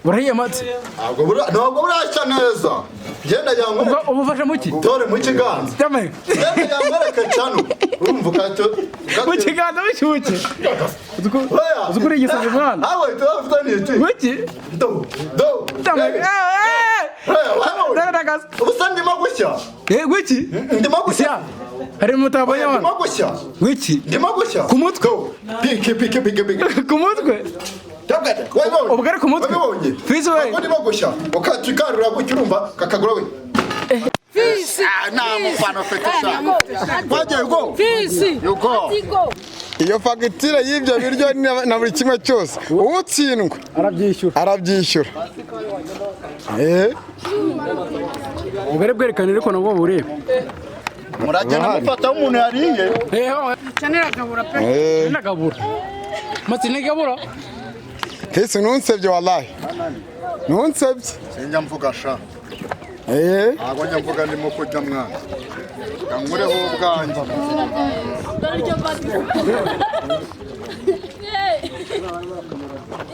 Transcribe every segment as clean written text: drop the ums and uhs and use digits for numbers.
Burahiye amatsi. Ntabwo burashya neza. Genda Ubwo yangwereke. ubufasha muki? Dore mu kiganza. Cyamaye. Genda yangwereke cyano. Urumva ukacyo. Mu kiganza bishyushye. Uzukuri igisazi mwana. Awe tuba ni iki? Muki? Do do. Cyamaye. Eh eh. Daragaza. Ubusa ndimo gushya. Eh, gwiki? Ndimo gushya. Sya. Hari mutabonye Ndimo wana. gushya. Gwiki? Ndimo gushya. Ku mutwe? Piki piki piki piki. Ku mutwe? Ubwo ari ku mutwe? Wabibonye? Fisi we. Ntabwo ndimo gushya. Ukacikarura gutya urumva kakagura we. Fisi. Nta mufana ufite sha. Wagiye go. Fisi. You go. Iyo fagitire y'ibyo biryo na buri kimwe cyose, utsindwa Arabyishyura. arabyishyura. Eh, Ubugari bwerekana ariko nabwo burebe. Muragenda mufata aho umuntu yariye. Eh, Nagabura pe. eh, nagabura. Matsi nagabura. Fisi ntunsebye wallahi. Ntunsebye. Sinjya mvuga sha. Eh, Ntabwo njya mvuga ndimo kurya mwana. Kangureho ubwanjye.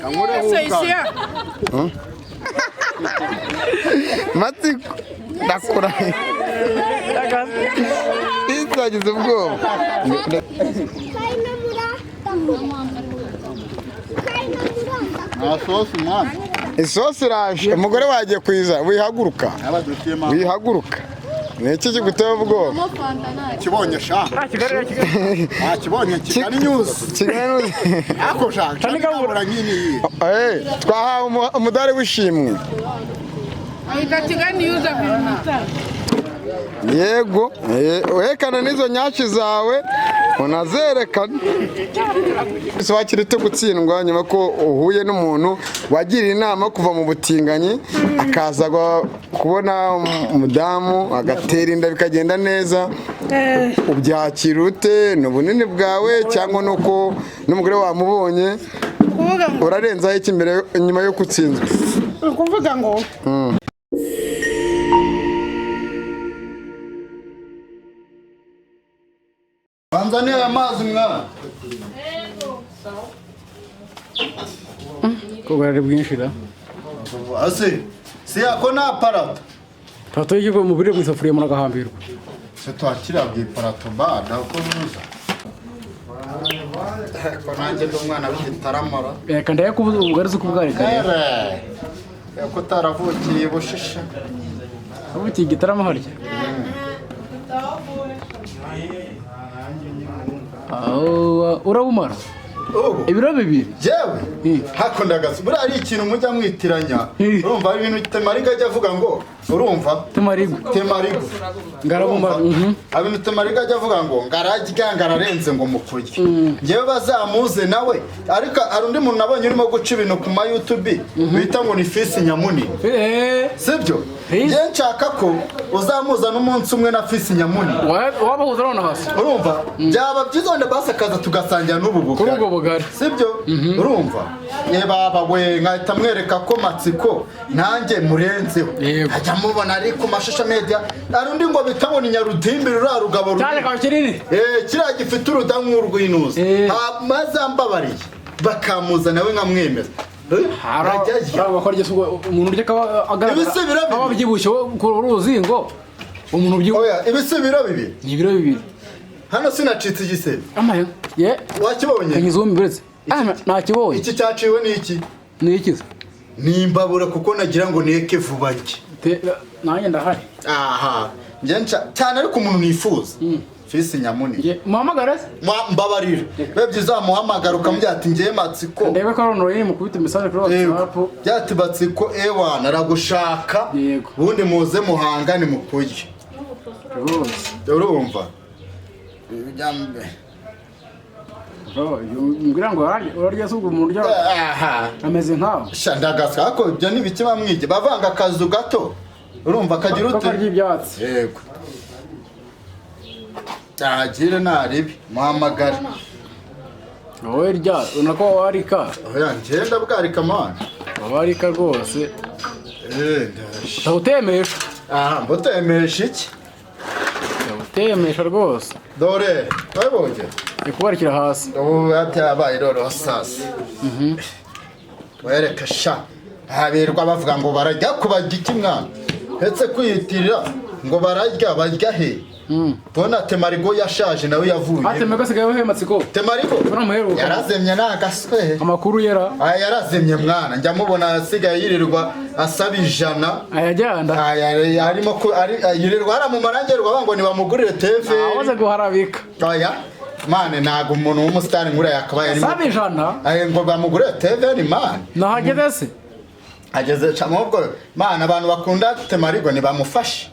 Kangureho ubwanjye. Matsiko ndakurahiye. Fisi yagize ubwoba. Nta sosi mwana. Isosi iraje, umugore wagiye kuyiza, wihaguruka. Abadutiyemo. Wihaguruka. Ni iki kiguteye ubwoba? Kibonye sha. Kigali Kigali. Ah, kibonye Kigali News. Kigali. Ako sha. Nigabura nyini iyi. Eh, twahawe umudari w'ishimwe. Ahita Kigali News abiri. Yego, eh, werekana n'izo nyashi zawe unazerekana. Ese wakira ute gutsindwa nyuma ko uhuye n'umuntu wagiriye inama yo kuva mu butinganyi akaza kubona umudamu agatera inda bikagenda neza, ubyakira ute? Ni ubunini bwawe cyangwa ni uko n'umugore wamubonye? Kuvuga ngo Urarenzaho iki mbere nyuma yo gutsinzwe? Kuvuga ngo Banzaniye aya mazi mwana. Ko bwari bwinshi da. Ase. Si yako na parato. Tato y'ikigo mu biryo mu isafuriya muragahambirwa. Se twakira bw'iparato bada uko buza. Ko nanjye ndi umwana w'igitaramara. Eh, kanda yakubuza ubugari uzi kubwarika rero. Ere. Yako utaravukiye i Bushisha. Ubu iki gitaramo harya. Aho urabumara. Ubu. Ibiro 2. Jewe Mm. hakundaga buriya ari ikintu mujya mwitiranya. Mm. Urumva hari ibintu Temariga ajya avuga ngo urumva Tumarigo. Temarigo Ngarabumara. Mhm. Hari ibintu Temariga ajya avuga ngo ngararya ngararenze ngo mukurye. Njyewe bazamuze nawe, ariko hari undi muntu nabonye urimo guca ibintu ku ma YouTube bita ngo ni Fisi Nyamunini. Eh, Sibyo? Fisi? Njye nshaka ko uzamuza n'umunsi umwe na Fisi Nyamunini. Wabahuza none hasi. Urumva byaba byiza wenda basi akaza tugasangira n'ubu Kuri bugari. ubwo bugari. Sibyo? Urumva ye baba we, nkahita mwereka ko matsiko nanjye murenzeho. Yego. Ajya mubona ari ku mashusho media. Hari undi ngo bita ngo ni Nyarudimbi ruriya rugabo Cyane runini. kawe kinini. Eh, kiriya gifite uruda nk'urw'inuza. Eh. Maze ambabariye bakamuzana we nkamwemeza. Eh, arajyayo. Hari abakora igisuko umuntu urya akaba agaragara. Ibisi biro bibiri. Aba abyibushye wo ku ruzingo. Umuntu ubyibushye Oya, ibisubiro bibiri. ni ibiro 2. Hano sinacitse igisebe. Amaye. Ye. Wakibonye? Kanyiza uwo. Ah, nakibonye. Iki cyaciwe ni iki? Ni ikiza. Ni imbabura kuko nagira ngo neke vuba njye. Nanjye ndahari. Aha njye nca cyane ariko umuntu nifuza Fisi Nyamunini. Nge muhamagare se. Mbabarira biba byiza wamuhamagara ukamubwira ati ngiye matsiko. Ndebe ko ari online mukubita message kuri Yego. WhatsApp. Byati matsiko ewana aragushaka. Yego. Ubundi muze muhangane mukurye. Rwose. Urumva. Ngira ngo urarya se ubwo umuntu urya Aha. ameze nkawe. Sha ndagaswa ariko ibyo ni bike bamwige bavanga akazu gato urumva kagira Ko ute. karya ibyatsi. Yego. Agire naribi muhamagare. Wowe rya ubona ko warika. Oya ngenda bwarika mwana. Warika rwose. Eh, ndaje. Utawutemesha. Aha, mbutemesha iki? Utawutemesha rwose. Dore, wabonye? Ni kubarikira hasi. Ubu byabaye roro sasa. Wereka sha. Haberwa bavuga ngo barajya kubarya iki mwana, ndetse kwiyitirira ngo bararya, barya he? Bona Temarigo yashaje nawe yavuye. Atemeko asigaye abahe matsiko. Temarigo Uramuheruka? Yarazemye ni agaswe. Amakuru yera. Aya yarazemye mwana, njya mubona asigaye yirirwa asaba 100. Ayajyanda. Aya arimo yirirwa hariya mu marangerwa bavuga ngo nibamugurire TV. Abaze guharabika. Oya mane, ntabwo umuntu w'umusitari nkuriya yakabaye arimo Asaba 100. Aya ngo bamugurire TV ni mane. Nahageze se? Ageze ahubwo mana, abantu bakunda Temarigo ntibamufashe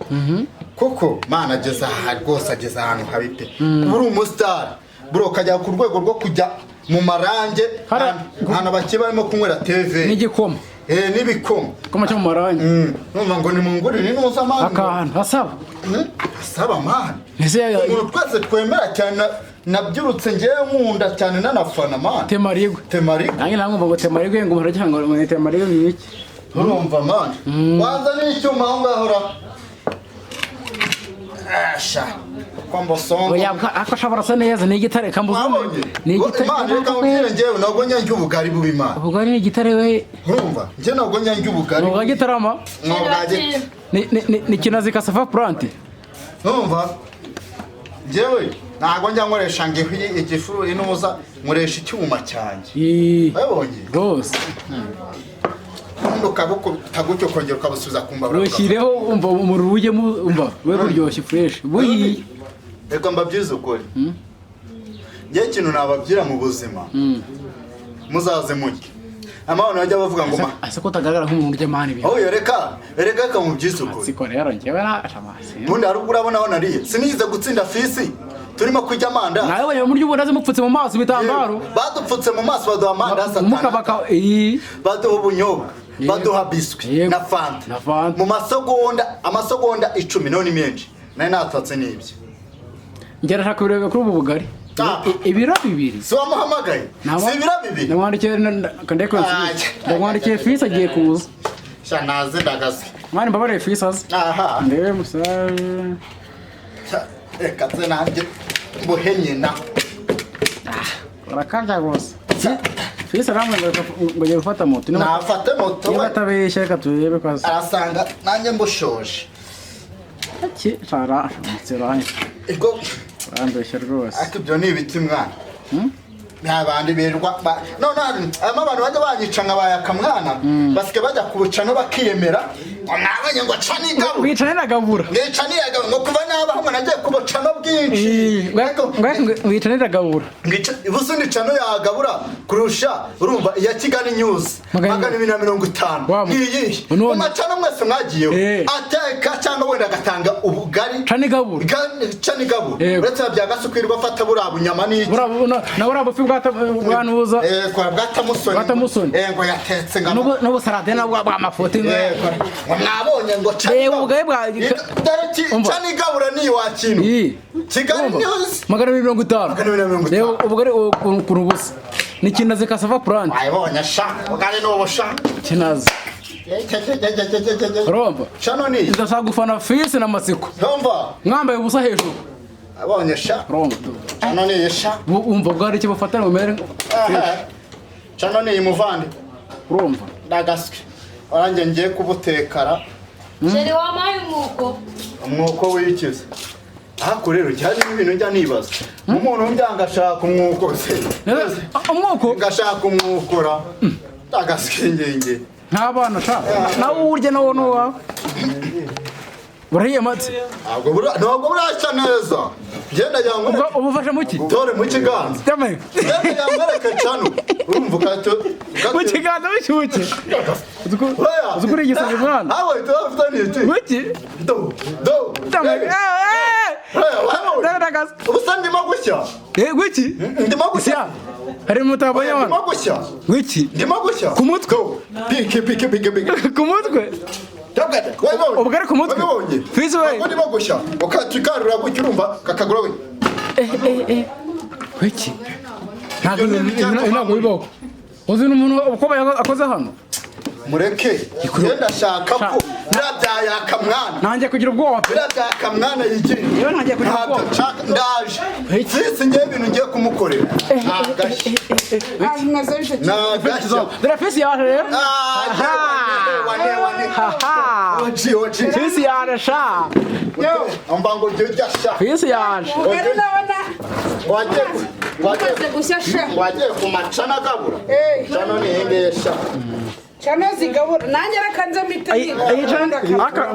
kuko mana ageze aha rwose, ageze ahantu habi pe. Uri umusitari bro, ukajya ku rwego rwo kujya mu marange ahantu abakire barimo kunywera TV n'igikoma. N'ibikoma. Igikoma cyo mu marange. Numva ngo nimungurire inuza mani. Akantu asaba. Asaba mani. Ese Umuntu twese twemera cyane, nabyirutse ngewe nkunda cyane nanafana mani. Temarigwe. Temarigwe. Nanjye namwumva ngo Temarigwe, ngo umuntu aragira ngo ni Temarigwe ni iki? Urumva mani. Wanza n'icyuma aho ngaho ra. Asha. Ko mbosongo. Oya, ako ashobora asa neza ni igitare kambuze. Wabonye? Ni igitare. Imana reka nkubwire, ngewe ntabwo njya ndya ubugari bubi Imana. Ubugari ni igitare we. Urumva? Njye ntabwo njya ndya ubugari. Ni ubwa Gitarama. Ni ubwa Gitarama. Ni kinazi cassava plant. Urumva? Njyewe ntabwo njya nkoresha ngo ihi igifuru inuza, nkoresha icyuma cyanjye. Wabonye? Rwose. Ubundi ukabukubita gutyo ukongera ukabusubiza ku mbabura. Rushyireho umva umuriro ujyemo, umva we buryoshye fresh. Buhiye. Reka mbabwize ukuri. Njye ikintu nababwira mu buzima. Muzaze murye. Amabano bajya bavuga ngo ma. Ase ko utagaragara nk'umuntu urya mani ibintu. Oh reka reka mubyize ukuri. Siko rero njyewe na shamasi. Ubundi hari ubwo urabona aho nariye. Sinigeze gutsinda fisi. Turimo kurya amandazi. Nawe wabonye murya ubundazi mupfutse mu maso ibitambaro. Badupfutse mu maso baduha amandazi atanu. Mukabaka Baduha ubunyobwa. Baduha biswi na fanta. Na fanta. Mu masegonda, amasegonda 10 none menshi. Nari natatse n'ibyo. Njye ndashaka kubireba kuri ubu bugari. Ibiro 2. Si wamuhamagaye? Si ibiro 2? Ndamwandikiye ndamwandikiye fisi agiye kuza. Sha naze ndagaze. Mwana mbabarire fisi aze. Aha. Ndebe musaje. Reka nze nanjye mbohe nyina. Urakabya rwose. Fisi arambwira ngo agiye gufata moto. Nafate moto. Niba atabeshya reka turebe ko aza. Arasanga nanjye mbushoje. Iki shara shamutse. Ego. Urambeshya rwose. Ariko ibyo ni ibiti mwana. Nta bandi birirwa none harimo abantu bajya banyica nka bayaka mwana, basigaye bajya kubuca no bakiyemera ngo mwabonye ngo ca n'igabura. Wica n'iragabura. Ngica n'iragabura ngo kuva nabaho ngo nagiye kubuca no bwinshi. Wica n'iragabura. Ngica ubusa nica no yagabura kurusha urumva iya Kigali News 250 ngiyi. Mu macano mwese mwagiyeho ateka cyangwa wenda agatanga ubugari. Ca n'igabura. Ca n'igabura. Uretse bya gasukwirwa afata buriya bunyama n'iki. Na buriya bufi bwanuza. Kwa bwatamusoni. Bwatamusoni. Ngo yatetse ngo n'ubu salade na bwa mafoto ngo mwabonye ngo ca ubugari bwa ca n'igabura ni iwakintu. Kigali News 250. 250. Reba ubugari ukuntu busa. Ni kinazi cassava plant. Wayibonye sha, ubugari ni ubusha. Kinazi. Urumva? Cano ni. Ndashaka gufana fisi na matsiko. Urumva? Mwambaye ubusa hejuru. Abonye sha. Urumva? Cano ni sha. Umva ubwari icyo bufatana ngo mere. Cano ni muvandi. Urumva? Ndagaswe. Orange ngiye kubutekara. Sheri wampaye umwuko. Umwuko wikize. Ariko rero cyari ibintu njya nibaza. Umuntu njya ngashaka umwuko se. Umwuko? Ngashaka umwukora. Ndagaswe. Nk'abana sha. Nawe urya nawo nuwawe. Urahiye matse. Ntabwo burashya neza. Ngenda yangu. Ubufasha muki? Dore mu kiganza. Tame. Ngenda yamwereka cano. Urumva ukato. Mu kiganza bishyushye. Uzukuri igisazi mwana. Awe tufite ni iki? Muki? Do. Do. Tame. Ubusa ndimo gushya. Gwiki? Ndimo gushya. Hari mutabonye wana. Ndimo gushya. Gwiki? Ndimo gushya. Ku mutwe. Piki piki piki piki. Ku mutwe. Ubugari ku mutwe. Fisi we. Ndimo gushya. Ukatukarura gutyo urumva kakagura we. Gwiki? Ntabwo bibaho. Uzi n'umuntu uko akoze hano? Mureke. Ngenda shaka ko birabyayaka mwana. Nanjye kugira ubwoba. Birabyayaka mwana yigira. Yewe nanjye kugira ubwoba. Ndaje. Fisi ngiye ibintu ngiye kumukorera. Nagashya. Nagashya. Dore fisi yaje rero. Haha. OG, OG. Fisi yaje sha. Umva ngo ujye urya sha. Fisi yaje. Ubugari ndabona Wagiye wagiye bumaze gushya sha. wagiye ku macana agabura. Eh. Cano ni iyi ngiyi sha. Cano zigabura nanjye reka nze mpite niga.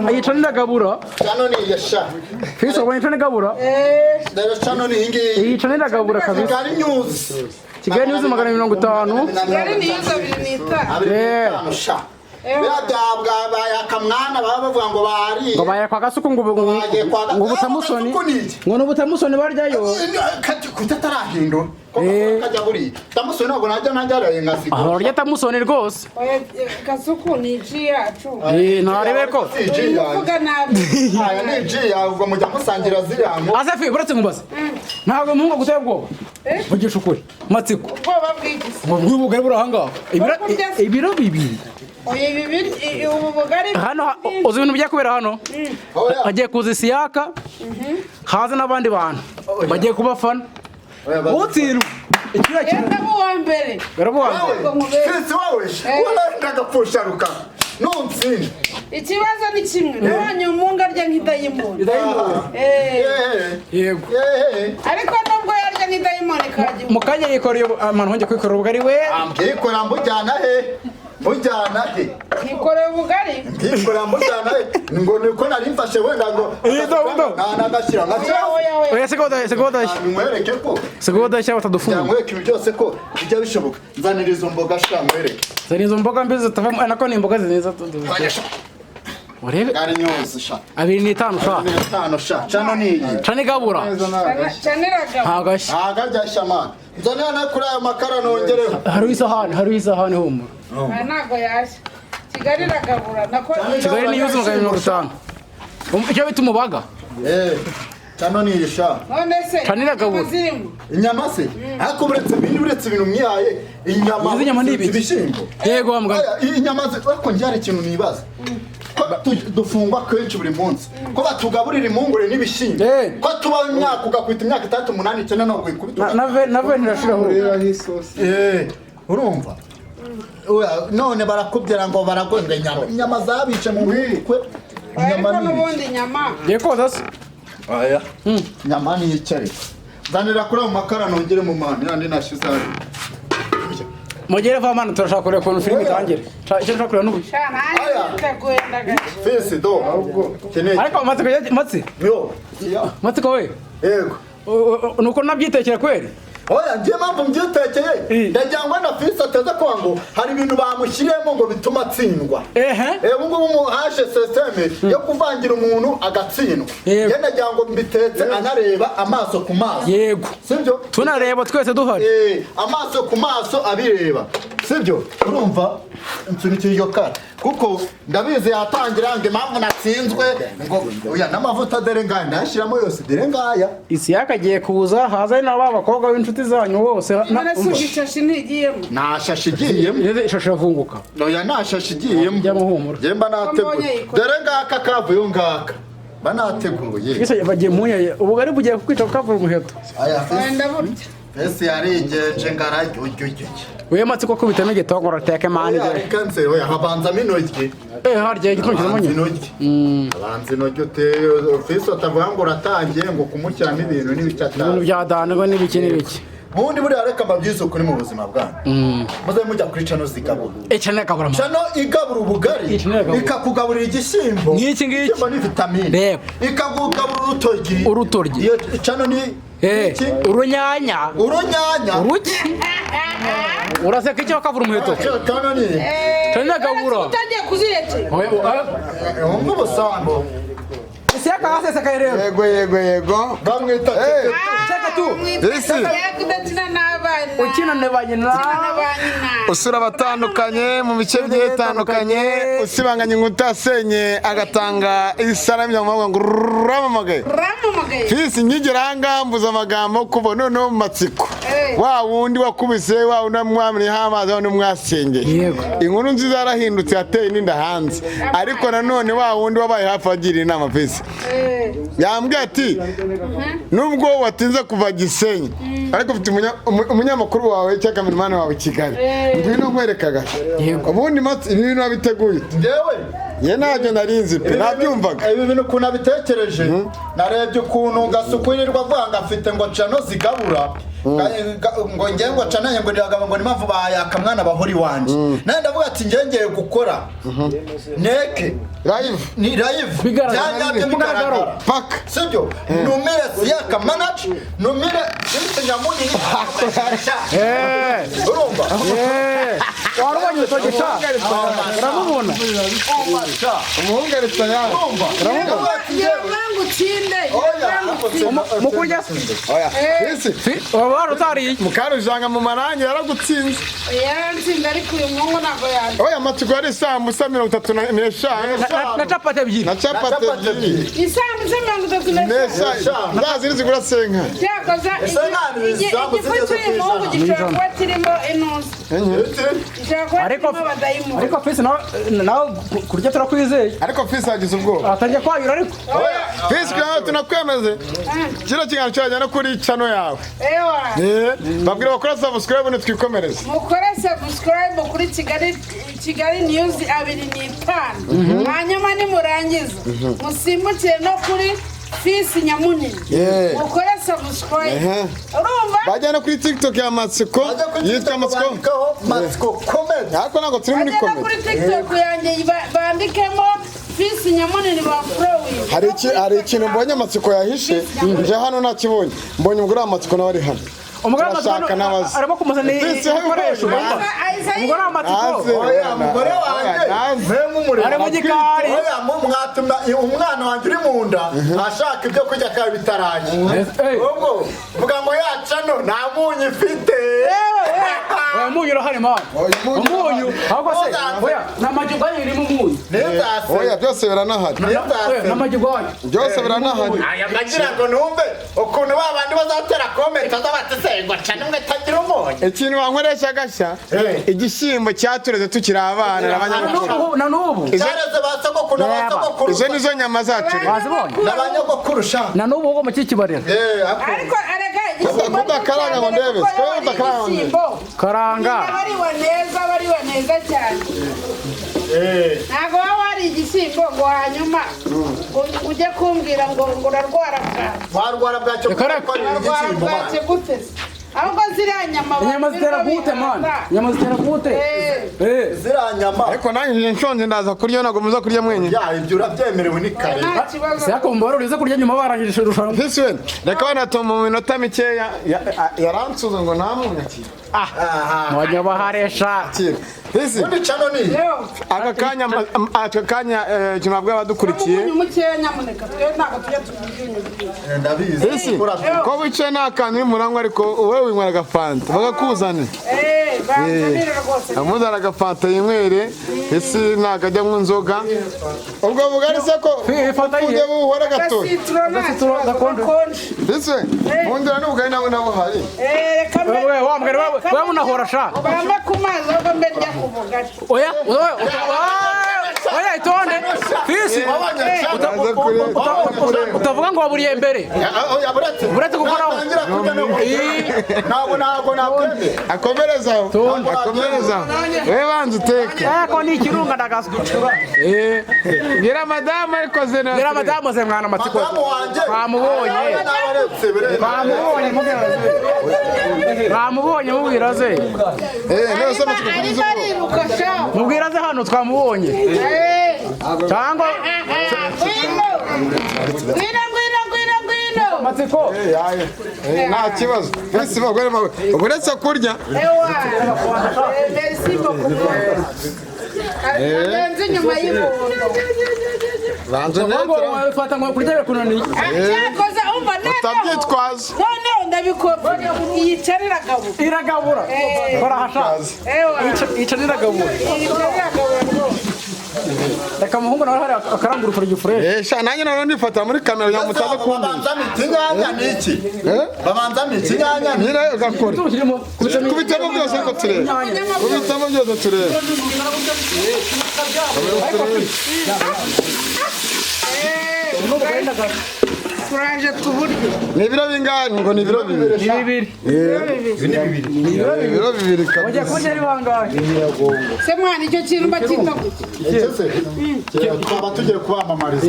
Ayica niragabura. Cano ni iyi sha. Fisi wabonye ica niragabura. Eh, Rero cano ni iyi ngiyi. Iyica niragabura kabisa. Kigali News. Kigali News 250. Kigali ni yuza 25. 25 sha. Biriya bya bayakamwana baba bavuga ngo bariye. Ngo baye kwa gasuku ngo Bagiye kwa ngo butamusoni. Gasuku ni iki? Ngo n'ubutamusoni baryayo. Kuki atarahindura? Ko Eh. kajya buriya. Tamusoni ntabwo najya najya ararenga siko. Aho barya tamusoni rwose. Oya, Kasuku ni iji yacu. Eh, ntarebe ko. Si iji yanjye. Uvuga nabi. Aya ni iji yawe ubwo mujya musangira ziriya ngo. Asefi uretse nkubaze. Ntabwo muhungu aguteye ubwoba. Eh? Vugisha ukuri. Matsiko. Ubwoba bw'igisi. Ngo bw'ubugari buri ahangaha. Ibiro Bwo kurya se. ibiro bibiri. Oya, ibi ubu bugari Hano uzi ibintu bijya kubera hano? Oya. Hagiye kuza isiyaka. Haza n'abandi bantu. Bagiye kubafana. Oya, bazi- Utsindwa. Ikiriya kintu. Yenda uwa mbere. Garabuwanze. Wowe, Fisi wowe, wowe ndagapfusha ruka. Nuntsinda. Ikibazo ni kimwe. Nabonye umunga arya nk'idayimoni. Eh, Eh, Yego. eh. ariko nubwo yarya nk'idayimoni kajya. Mu kanya yikoreye amano hongeye kwikorera ubugari we. Mbwikora mbujyana he? Mbujyana he? Yikoreye ubugari. Mbwikora mbujyana he? Ngo niko nari mfashe wenda ngo Eh, do, do. nta nagashyira Oya, ngashyira. oya, oya. Oya segoda segoda. Nkwereke ko Segoda cyangwa batadufunga. nkwereke ibi byose ko bijya bishoboka. Nzanira izo mboga sha nkwereke. Zari izo mboga mbi zitavamo nako ni imboga nziza. Urebe Kigali News sha. 25 sha. 5 sha. Cano ni iyi. Cana igabura. Caniragabo. Nta gashya. Ntago ajya man. Nzanira no kuri ayo makara nongereho. Hariho isahani, hariho isahani humura. Aya ntago yashya. Kigali iragabura. Nako Kigali ni yuzuye 250. Icyo bita umubaga. Eh, cano ni iyi sha. None se. Caniragabura. inyama zirimo. Inyama se? Ariko uretse ibintu uretse ibintu mwihaye inyama Izi nyama ni ibiki? ibishyimbo. Yego wa mugani. Aya, inyama ariko njye hari ikintu nibaza. Ko dufungwa kenshi buri munsi. Ko batugaburira impungure n'ibishyimbo. Eh. Ko tubaho imyaka ugakwita imyaka 6 8 9 ntabwo ikubita. Na ve ntirashiraho. Eh, urumva? Oya, none barakubwira ngo baragonga inyama. Inyama zabice mu mutwe. Inyama Ariko ni n'ubundi inyama. Ngiye koza se. Aya. Inyama ni iki ariko? Nzanira kuri ayo makara nongere mu mani yandi nashize hano. Mugere va mani turashaka kureba ukuntu filime itangira. Icyo nshaka kureba n'ubu. Sha nanjye Aya. niteguye ndagashya. Fisi do. Keneye. Ariko matsiko matsi. Yo. Matsiko we. Yego. Nuko nabyitekera kweri. Oya, njye mpamvu mbyitekeye Eh. ndagira ngo na Fisi ataza kuba ngo hari ibintu bamushyiriyemo ngo bituma atsindwa. Ehe. Ubu ngubu haje sisiteme yo kuvangira umuntu agatsindwa. Yego. Njye ndagira ngo mbitetse anareba amaso ku maso. Yego. Sibyo? Tunareba twese duhari. Amaso ku maso abireba. Sibyo? Urumva nsunikira iryo kara kuko ndabizi yatangira ngo impamvu natsinzwe ngo oya n'amavuta dore ngaya ndayashyiramo yose dore ngaya. Isiyaka agiye kuza haza na ba bakobwa b'inshuti zanyu bose. None se ishashi ntigiyemo. Nta shashi igiyemo. Ishashi iravunguka. Oya nta shashi igiyemo. Jya muhumura. Njye mba nateguye. Dore ngaka kavuye ngaka. Mba nateguye. Ese bagiye munyeye ubugari bugiye kukwica kukavura umuheto. Aya Oya, fesi. ndaburya. Fesi yarigenje ngarajya ujya ujya. We matsiko kubitamo igitongoro teke mani. Oya reka nse oya habanzamo intoryi. Eh harya igitongoro Habanza munye. intoryi. Habanza intoryi uteye fesi atavuga ngo uratangiye ngo kumushyiramo ibintu n'ibiki Ibintu atazi. bya danirwa n'ibiki n'ibiki. Ubundi buriya reka mbabwize ukuri mu buzima bwanyu. Muze mujya kuri cano zigabura. Icana kabura. Cano igabura ubugari Icana igabura. ikakugaburira igishyimbo. Nk'iki ngiki. Igishyimbo ni vitamine. Reba. Ikakugaburira urutoryi. Urutoryi. Iyo cano ni iki? Urunyanya. Urunyanya. Uruki. Uraseka icyo wakavura umuheto. Cano ni Cana gabura. Utangiye kuzirekera. Wumva ubusambo. Isiyaka hasesekaye rero. Yego yego yego. Bamwita Eh. Seka tu. Isi. Udakina n'abana. Ukina na ba nyina. Ukina na ba nyina. Usura abatandukanye mu bice bigiye bitandukanye usibanganya inkuta asenye agatanga isarami mu maboko ngo ramamagaye. Ramamagaye. Fisi nkigera ahangaha mbuza amagambo kuva noneho mu matsiko. Eh. Wa wundi wakubise wa wundi wamwamiriyeho amazi wa wundi mwasengeye. Yego. Inkuru nziza yarahindutse yateye n'inda hanze. Ariko nanone wa wundi wabaye hafi agira inama Fisi. Eh. Yambwiye ati nubwo watinze kuva Gisenyi ariko ufite umunyamakuru umunyamakuru wawe cyangwa kameramani wawe i Kigali, ngwino nkwereka agashya. Ubundi ibi bintu wabiteguye ute? Njyewe Njye ntabyo narinzi pe, nabyumvaga. Ibi bintu ukuntu abitekereje, narebye ukuntu gasukurirwa avuga ngo afite ngo cano zigabura, ngo ngewe ngo cano ngo ndiragaba, ngo nimpamvu bayaka mwana bahora iwanjye. Nawe ndavuga ati ngewe ngiye gukora neke live, ni live. Bigaragara. Byanyabyo bigaragara. Paka. Sibyo, numire Siyaka manager, numire Fisi Nyamunini. Urumva? Warubonye urutoki sha, uramubona. Umuhungu ari tayari. Urumva? Uramubona? Ngira ngo utsinde. Oya. Mu kurya se? Oya Fisi. Waba wari utariye. Mukarujanga mu marangi yaragutsinze. Yaransinze, ariko uyu muhungu ntabwo yanze. Oya, amatsiko yari isambusa 35. Na capati ebyiri. Na capati ebyiri. Isambusa 35. N'eshanu za zindi zigura senka. Cyakoze Ese igifu cy'uyu muhungu gishobora kuba kirimo intuza, gishobora kuba Ariko kirimo abadayimoni. ariko Fisi nawe, nawe kurya turakwizeye. Ariko Fisi yagize ubwoba. Atangiye kwayura ariko. Fisi, kugira ngo tunakwemeze, kino kiganiro kirajya no kuri channel yawe. Ewa. Babwira bakora subscribe nitwikomereze. Mukore subscribe kuri Kigali News 25, hanyuma nimurangiza musimbukire no kuri Fisi Nyamunini, mukore subscribe. Urumva? Bajya no kuri TikTok ya Matsiko. Bajya kuri Yitwa TikTok Matsiko. bandikaho Matsiko Comedy. Ariko ntabwo turi muri Bajya no comedy. kuri TikTok yanjye, bandikemo Fisi Nyamunini ba following. Hari ikintu mbonye Amatsiko yahishe, nje hano nakibonye, mbonye umugore wa Matsiko nawe ari hano. Umugore w'amatsiko Turashaka n'abazi. arimo kumuzanira Fisi, ibikoresho. Aze. Umugore w'amatsiko Oya, mugore wanjye Naze. mwe nk'umuriro ari mu gikari. Oya, mwatuma umwana wanjye uri mu nda ashaka ibyo kurya akaba bitarangiye. Ubwo vuga ngo yacano nta munyu ifite. Oya, umunyu urahari mama. Oya, umunyu. Umunyu ahubwo se, oya, ni amagi ubwayo irimo umunyu. Ntizase. Oya, byose biranahari. Oya, ni amagi ubwayo. Byose biranahari. Aya nagira ngo numve ukuntu ba bandi bazatera comment bati se ngo cano mwe tagira umunyu. Ikintu wankoresha agashya, igishyimbo cyatureze tukiri abana n'abanyamukuru. Na n'ubu Cyareze ba sogokuru na ba sogokuru. Izo nizo nyama zatureze. Wazibonye? Na ba nyogokuru sha. Na n'ubu ubwo mu kikibarira. Ariko arega igishyimbo. Kudakaranga ngo ndebe, Kuko iyo kudakaranga ngo ndebe. igishyimbo, Karanga. nyine bariwe neza, bariwe neza cyane. Ntabwo waba wariye igishyimbo ngo hanyuma ujye kumbwira ngo urarwara bwaki. Warwara bwacyo. Reka reka. Kuko ari Urarwara igishyimbo. bwaki gute se? Ahubwo ziriya nyama Inyama zitera gute man? Inyama zitera gute? Ziriya nyama. Ariko nanjye nje nshonje, ndaza kurya, ntabwo muza kurya mwenyine. Ya, ibyo urabyemerewe, ni kare. Nta kibazo. Siyako mbaro urize kurya nyuma barangije irushanwa. Fisi we, reka wenda mu minota mikeya yaransuza ngo ntamunyakire. Wanyabaharesha. Akira Fisi. Ubundi cano ni iyi. Yewe, Aka kanya ikintu babwira abadukurikiye. umunyu mukeya nyamuneka, twe ntabwo tujya tunywa ibyunyu byinshi. Ndabizi. Fisi, ko wicaye nta kantu uri murangwa, ariko wowe winywera agafanta bagakuzanira. Banzanire rwose. Amuzana agafanta yinywere. Isi ntabwo ajya anywa inzoga, ubwo bugari se ko Fanta yihe? ujya buhora gatoya. Agasitiro nta Agasitiro kibazo, gakonje. gakonje. Fisi we, nkundira n'ubugari nawe nabuhari. Reka mbe. Wewe wa mugari wewe, wewe unahora sha. Bambe ku mazi ahubwo mbe njya ku bugari. Oya, oya, oya, itonde. Fisi, Aza utavuga ngo waburiye mbere. Oya, buretse. Buretse gukoraho. Natangira kurya no ntabwo nakwemera. Akomereza aho, akomereza aho, we banza uteke. Eko ni ikirunga ndagaswa. Bwira madamu ariko zena. Bira madamu ze mwana matsiko. Madamu wanjye. Twamubonye. Nabaretse bireba. Twamubonye mubwira ze. Twamubonye mubwira ze. None se Amatsiko Arimo kugize ubwoba? ariruka sha. Mubwira ze hano twamubonye. Cyangwa Ngwino. Ngwino, ngwino, ngwino, ngwino. Matsiko. Yaye. Nta kibazo Fisi, bagore bawe uretse kurya. Ewa. Merci beaucoup. Arenze inyuma y'ibondo. Banza Ngo netera. fata ngo kurya birakunaniye. Cyakoze umva noneho. Utabyitwaza. Noneho ndabikopera. Yicara iragabura. Iragabura. Kora hasha. Ewa. Yicara iragabura. Yicara iragabura rwose. Reka muhungu nawe hari akarangura uturyo fresh. Sha, nanjye noneho nifatira muri kamera kugira ngo mutaza kumbwira. Babanzamo ikinyanya ni iki? Babanzamo ikinyanya ni Nyine ugakora. Turimo Kubitamo byose ariko turebe, kubitamo byose turebe. Turaje tuburye. Ni ibiro bingahe? Ngo ni ibiro 2. Ni 2. Ibiro 2 Ujya kabisa. kurya ari bangahe? Se mwana, icyo kintu bacyita gutya? Ese twaba tugiye kubamamariza?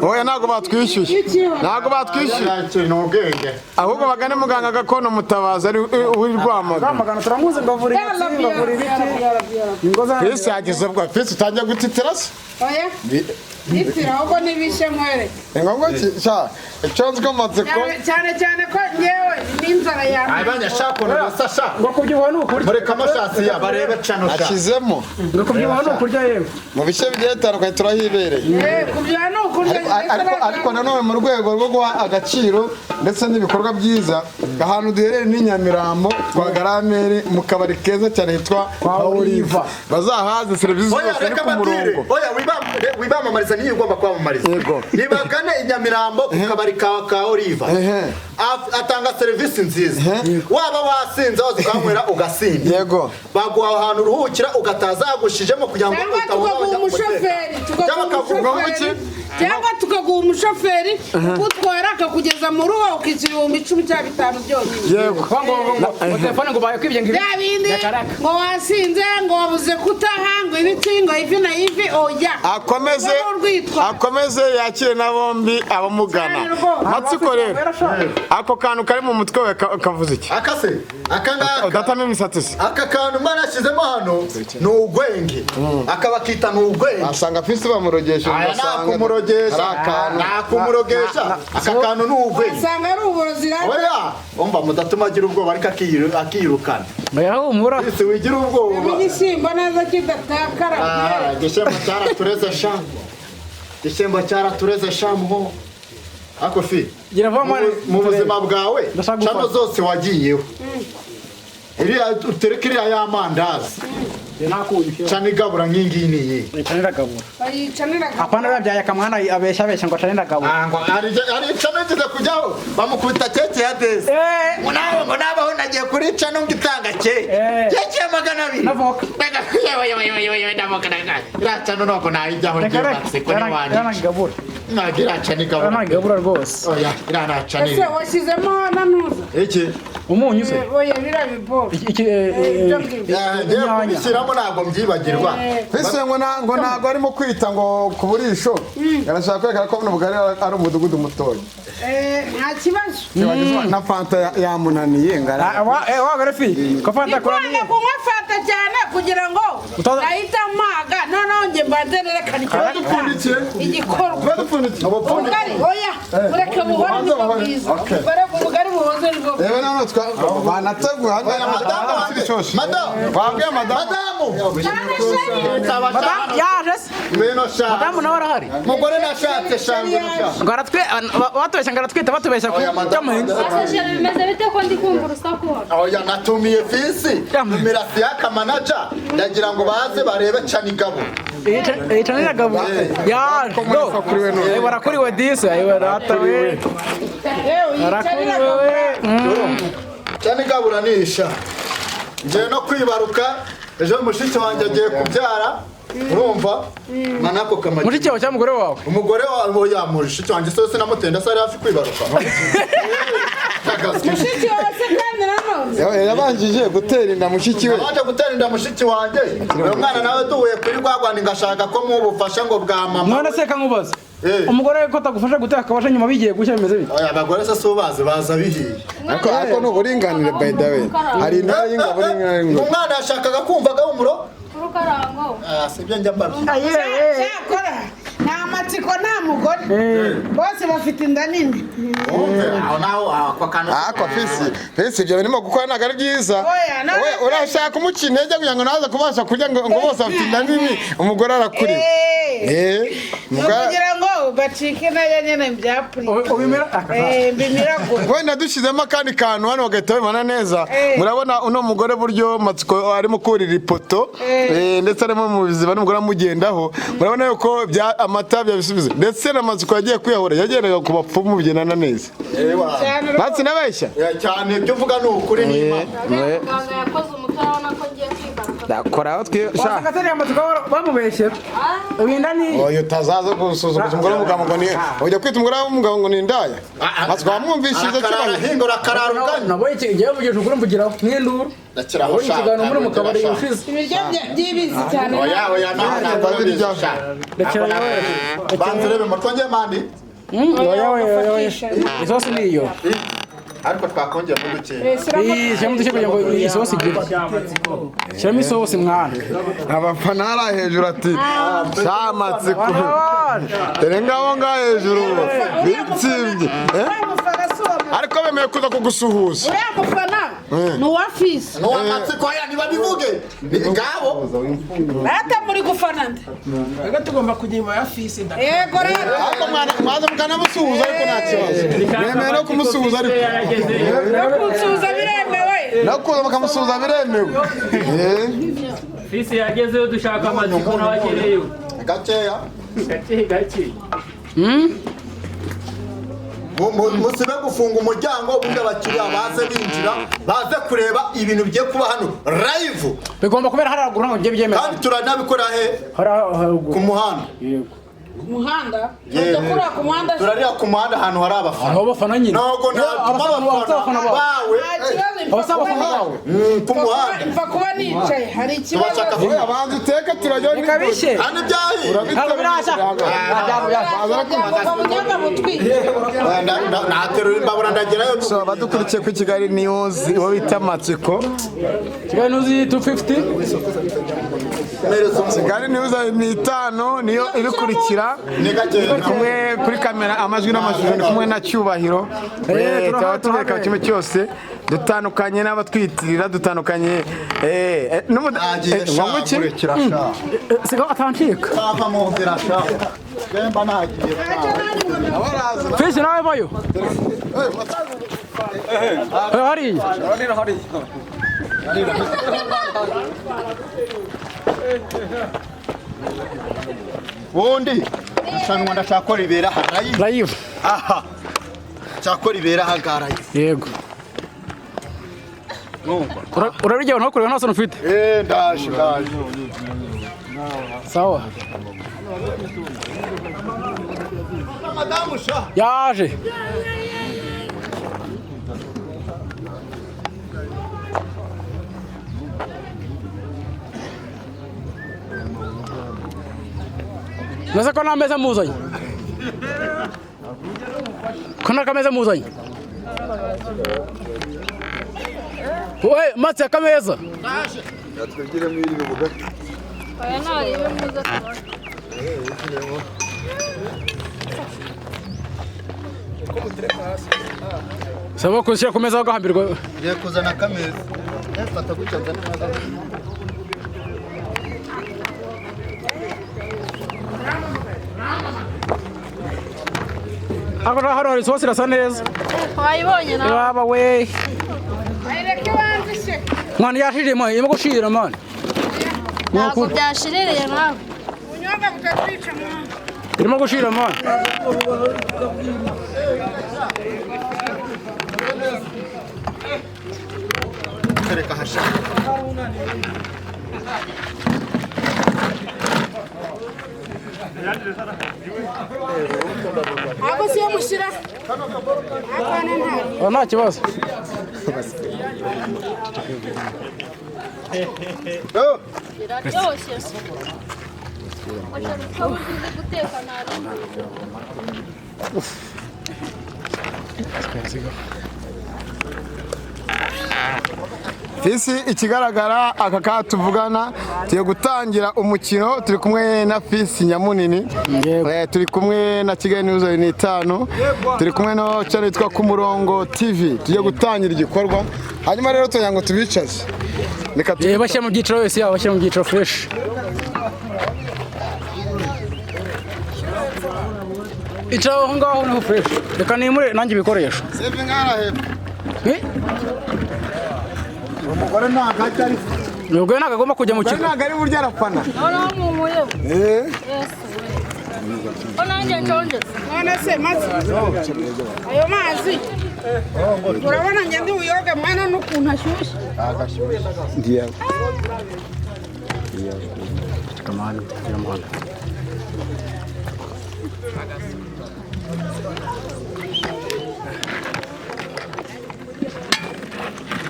Oya, ntabwo batwishyuye. Ntabwo batwishyuye. Ni ubwenge. Ahubwo bagane muganga gakondo Mutabazi ari uri Rwamagana. Rwamagana turamuzi, ngo avura imitsi, ngo avura ibiki. Ingo za Fisi yagize ubwo fisi utangiye gutitira se? Oya, itira ahubwo nibishe mwere. Ni ngombwa ki sha icyo nzi ko amatsiko Cyane cyane ko ngewe n'inzara yawe. Abanya shaka ukuntu sha. Ngo kubyibuha ni ukurya. Mureka amashasi ya barebe cano sha. Ashyizemo. Ngo kubyibuha ni ukurya yewe. Mu bice bigiye bitandukanye turahibereye. Kubyibuha ni ukurya. Ariko nanone mu rwego rwo guha agaciro ndetse n'ibikorwa byiza, ahantu duherereye ni Nyamirambo kwa Garamere, mu kabari keza cyane hitwa Kwa Oliva. Bazahaze serivisi Oya, zose ni reka ku mbabwire. murongo. Oya, wibamamariza niyo ugomba kwamamariza. Yego. Nibagane i Nyamirambo ku kabari ka Oliva. Atanga serivisi nziza. Waba wasinze waza ukanywera ugasinda. Yego. Baguha ahantu uruhukira ugataza yagushijemo kugira ngo Cyangwa tukaguha umushoferi, Cyangwa tukaguha umushoferi, cyangwa tukaguha umushoferi ugutwara akakugeza mu rugo, ukishyura 10,000 cyangwa 5 byonyine. Yego. Ngo telefone ngo bayakwibye ngo ibi. Bya bindi Yakaraka. ngo wasinze, ngo wabuze kutaha, ngo ibiki, ngo ivi na ivi, oya. Akomeze Urwo ni urwitwazo. akomeze yakire na bombi abamugana. Cyane rwose. Matsiko rero, ako kantu kari mu mutwe wawe kavuze iki? Akase aka ngaka. Udatamo imisatsi se? Aka kantu mba nashyizemo hano ni ugwenge, aka bakita ni ugwenge. Asanga fisi bamurogesha. Aya nakumurogesha. Ari akantu. Nakumurogesha, aka kantu ni ugwenge. Wasanga ari uburozi rero. Oya, umva, mudatuma agira ubwoba ariko akirukana. Yahumura. Ese wigira ubwoba? Igishyimbo neza kidatakara. Ah, igishyimbo cyaratureze sha, igishyimbo cyaratureze sha muho ako fi. Gira vuba mwana. Mu buzima bwawe, Ndashaka cano gufata. zose wagiyeho, iriya utereka, iriya y'amandazi, cano igabura nk'ingiyi ni iyihe? Canira gabura. Bayicanira. Apana babyaye akamwana abeshya abeshya ngo canira gabura. Ah, ngo hari cano igeze kujyaho bamukubita keke ya desi. Eh. Ngo nawe ngo nabaho nagiye kuri cano ngo itanga keke Eh. keke ya 200. Navoka. Yewe yewe yewe yewe, ndavuga iriya cano ntabwo nayijyaho Reka ngiye reka. matsiko ntiwanyica. Yana gabura. Ntabwo iriya cano igabura. Yana gabura rwose. Oya, iriya nta cano Ese irimo. washyizemo na ntuza? Iki? Umunyu se? Oya, biriya biboro. Iki Ibyo ngibyo. Ngiye kubishyiramo ntabwo mbyibagirwa. Fisi ngo ngo ntabwo arimo kwita ngo ku burisho, arashaka kwerekana ko buno bugari ari umudugudu mutoya. Nta kibazo. Na fanta yamunaniye ngara. Wa garefi. Ko fanta Ni kwanga kuraniye. kunywa fanta cyane kugira ngo Utaza- nahita mpaga, noneho njye mbanze nerekane Dupfundikiye. igikorwa. Dupfundikiye. Ubugari oya, ureke buhore, nibwo bwiza. Okay. Ubugari buhoze nibwo bwiza. Reba none twa banateguye hano. Oya, madamu wanjye. Madamu. Wabwiye madamu. Madamu. Cyane sheri. Madamu yaje se? Ngwino sha. Madamu nawe arahari. Mugore nashatse sha, ngwino sha. Ngo aratwe batubeshya ngo aratwita, batubeshya ku Oya, madamu. cy'amahinga. Ese chéri, bimeze bite ko ndi kumva urusaku hano? Oya, natumiye fisi. Numira siyaka manager, ndagira ngo baze barebe cana igabo. Iyi canira gabura. Yaje. Ko kuri we none. Eh, barakuriwe disi. Ayiwe rata we. Yewe, yicarira. Barakuriwe we. Cana igabura nisha. Ngiye no kwibaruka ejo, mushiki wanjye agiye kubyara, urumva manako kamagi. Mushiki wawe cyangwa umugore wawe? Umugore wawe. Oya, mushiki wanjye se namutenda se ari hafi kwibaruka. Mushiki wawe se kandi nanone? Yabanjije gutera inda mushiki we. Nabanje gutera inda mushiki wanjye, uyu mwana nawe duhuye kuri rwagwanda ngashaka ko muha ubufasha ngo bwa mama. None se kankubaza. Eh. Umugore we ko atagufasha guteka akabasha nyuma bigiye gushya bimeze bite? Oya, abagore se si ubazi baza bihiye. Ariko ni uburinganire, by the way. Hari intara y'ingabo n'intara y'ingabo. Umwana yashakaga kumva gahumuro. Urukarango. Ah, sibyo njya mbabwira. Cyakora nta matsiko, nta mugore, bose bafite inda nini. Wumve aho naho ako kantu. Ariko fisi ibyo birimo gukora ntabwo ari byiza. Oya, none Oya, urashaka kumuca intege kugira ngo naze kubasha kurya ngo bose bafite inda nini, umugore arakuriwe. Eh. Eh, Ni umugore ukugira ngo bacike intege nyine bya puri. Ubimera Mbimiragure. Wenda dushyizemo akandi kantu hano bagahita babibona neza. Eh. Murabona uno mugore buryo matsiko arimo kurira ipoto, ndetse arimo mu biziba n'umugore amugendaho, murabona yuko amata byabisubiza, ndetse na matsiko yagiye kwiyahura, yagendaga ku bapfumu bigendana neza. Ewa. Cyane rwose. Batsi nabeshya. Eh, cyane, ibyo uvuga ni ukuri n'Imana. Muganga yakoze umuti, urabona ko ngiye kwibaruka. Ndakora aho twi sha. Wasanga atari amatsiko bamubeshyera. Winda ni Oyo utazaza gusuzuguza umugore w'umugabo ngo ni ujya kwita umugore w'umugabo ngo ni indaya. Matsiko wamwumvishije Arakarara cyubahiro. hinga urakarara uganya. Nabonye iki ngewe mvugisha ukuri mvugiraho nk'induru. Ndakiraho Nabonye sha. ikiganiro muri mu kabari ushize. Ibiryo by'ibizi cyane. Oya oya nawe ntabwo Ntabwo sha. Rekera nawe. Banza urebe mutwongeye mandi. Oya oya oya oya. Isosi ni iyo. Ariko twakongeye mu duke. Iyi shyiramo udushya kugira ngo isosi igire. Shyiramo isosi mwana. Abafana hariya hejuru ati shamatsiko. Dore ngabo ngaho hejuru bitsimbye. Eh? Uriya mufana si uwo mu- Ariko bemeye kuza kugusuhuza. Uriya mufana ni uwa fisi. Nuwa matsiko aya ntibabivuge. Ni ngabo. Rata muri gufana nde? Reka tugomba kujya inyuma ya fisi da. Yego rero. Ariko mwana mwaza mukanamusuhuza ariko nta kibazo. Mwemeye no kumusuhuza ariko. No kunsuhuza biremewe. No kuza mukamusuhuza biremewe. Eh? Fisi yagezeyo dushaka amatsiko ntawagereyo. Gakeya. Gake gake. Musibe gufunga umuryango ubundi abakiriya baze binjira baze kureba ibintu bigiye kuba hano live. Bigomba kubera hariya haruguru ntabwo bigiye byemera. Kandi turanabikora he? Hariya haruguru. Ku muhanda. Yego. Ku muhanda. Tujya kurira ku muhanda. Turarira ku muhanda ahantu hari abafana. Aho bafana nyine. Ntabwo natuma abafana bawe Nta kibazo Abasaba abafana bawe. ku muhanda. Mfa kuba nicaye hari ikibazo. Tubashaka Oya banza uteke turajya Reka bishye. Kandi byahiye. Ntabwo birashya. Ubunyobwa butwite. Naterura imbabura ndagerayo. So abadukurikiye ku Kigali News uwo bita Matsiko. Kigali News 250. Kigali News ni itanu niyo ibikurikira. Ni gakeya. Ndi kumwe kuri kamera amajwi n'amashusho ndi kumwe na Cyubahiro. Tuba tubereka kimwe cyose dutandukanye n'abatwitirira dutandukanye Nagiye sha ngo iki? nkurikira sha. Sigaho atancika. Kava mu nzira sha. Demba nagiye sha. Fisi nawe vayo. Hariya. Ubundi irushanwa ndashaka ko ribera aha live. Live. Aha. Nshaka ko ribera aha ngaha live. Yego. Urabirya ntukureba nta soni ufite. Ndaje ndaje. Sawa. Madamu sha. Yaje. Nasa ko nta meza muzanye. Ko nta kameza muzanye. We, matse akameza. Oya ntarebe mwiza tubona. Saba kushyira ku meza bagahambirwa. Ngiye kuzana akameza. Fata gutya nzane amazi. Ako hano hari isosi irasa neza. Wayibonye nawe. Baba we. Ayireke banze ishe. Mwana yashirije mwana, irimo gushirira mwana. Ntabwo byashiririye nawe. Ubunyobwa butatwica mwana. Irimo gushirira mwana. Tereka hasha. Ako siyo mushyira. Akana ntabwo. Oh, nta kibazo. Biraryoshye. Ukaba uzi guteka nta Fisi ikigaragara aka ka tuvugana tugiye gutangira umukino turi kumwe na Fisi Nyamunini. Yego. Turi kumwe na Kigali News ni itanu turi kumwe no channel yitwa Ku Murongo TV tugiye gutangira igikorwa hanyuma rero tugira ngo tubicaze reka Bashyira mu byiciro wese yaba bashyira mu byiciro fresh. Icara aho ngaho niho fresh. Reka nimure nanjye ibikoresho. Save ngara hepfo. Eh? Umugore ntabwo ajya ari Ubwo ntabwo agomba kujya mu Umugore kigo. ntabwo ari burya arafana. Noneho mumuyeho. Eh. Yesu we. Ko nanjye nshonje. None se mazi. Ayo mazi. Urabona njye ndi buyoge mwana n'ukuntu ashyushye. Ndiye.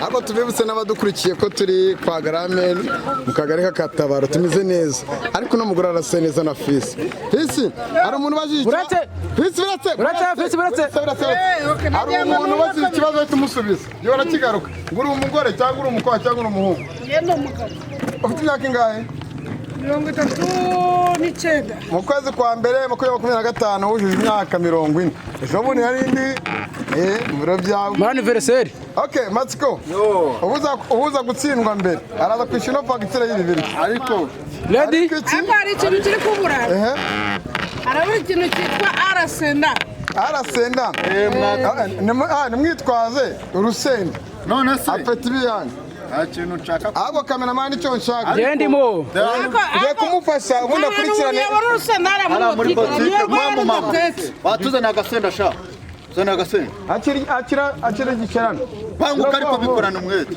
Ariko tubibutse n'abadukurikiye ko turi kwa Garameri mu kagari k'Akatabaro, tumeze neza, ariko uno mugore arasa neza na Fisi. Fisi, hari umuntu ubajije Buretse! Fisi, buretse! Buretse, Fisi, buretse! Buretse, buretse. Hari umuntu ubajije ikibazo, ahita umusubiza iyo barakigaruka ngo uri umugore cyangwa uri umukobwa cyangwa uri umuhungu? Njye ndi umugabo. Ufite imyaka ingahe? 39. Mu kwezi kwa mbere 2025 wujuje imyaka 40. Ejo bundi hari indi mu biro byawe. Muri anniversaire. Okay, Matsiko. Ubuza gutsindwa mbere araza kwishyura ino fagitire y'ibi biryo. Ariko Ready? Ariko iki? Ariko hari ikintu kiri kubura. Ehe. Harabura ikintu cyitwa arasenda. Arasenda. Nimwitwaze urusenda. None se apeti biyange. Nta kintu nshaka. Ahubwo kameramani icyo nshaka. Njye ndimo. Ugiye kumufasha ubundi akurikirane. Yabona urusenda hariya Hariya muri muri botike. botike Niyo mama rwari mama. rudatetse. Watuzana agasenda sha. Zana agasenda. Akira igikerano. Banguka ariko bikorana umwete.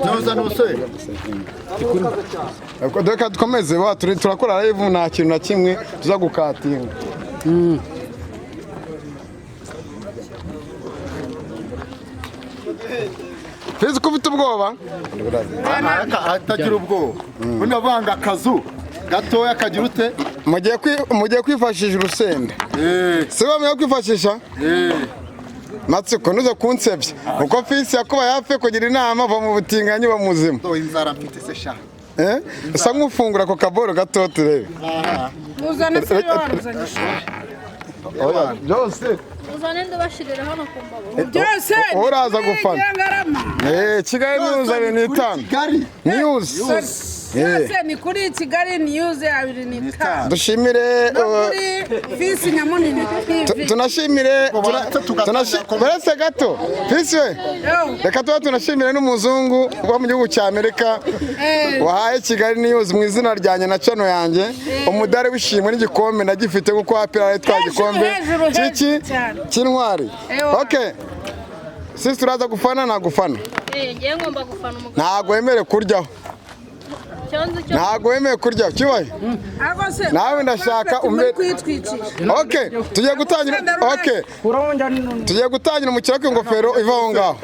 Nuzana urusenda. Reka dukomeze wa turakora live, nta kintu na kimwe tuza gukatinga. Fizi, ko ufite ubwoba? Atagira ubwoba. Ubundi avanga akazu gatoya kagira ute? Mugiye kwifashisha urusenda. Si bamwe kwifashisha? Matsiko, ntuze kunsebya kuko Fisi yakubaye hafi kugira inama, va mu butinganyi ba muzima. Dore inzara mfite se sha. Usa nk'ufungura ako kaboro gato turebe. Uzane se waruzanye. Oya, byose. Uzane ndabashirira hano ku mbago. Byose. Uraza gufana. Kigali News 25. Kigali News. Byose ni kuri Kigali News 25. Dushimire No kuri Fisi Nyamunini TV. Tunashimire buretse gato Fisi we, reka tuba tunashimire n'umuzungu uba mu gihugu cya Amerika wahaye Kigali News mu izina ryanjye na channel yanjye umudari w'ishimwe n'igikombe ndagifite, kuko apira ari twa gikombe Hejuru, hejuru cy'iki cyane. cy'intwari. Ewa. Okay, sisi turaza gufana nagufana. Ngiye ngomba gufana umugabo. Ntabwo wemerewe kuryaho. Icyo nzi cyo. Ntabwo wemerewe kuryaho kibaye. Ariko se Nawe ndashaka muri kwitwikira. Okay, tugiye gutangira. Okay, tugiye gutangira umukino w'ingofero iva aho ngaho.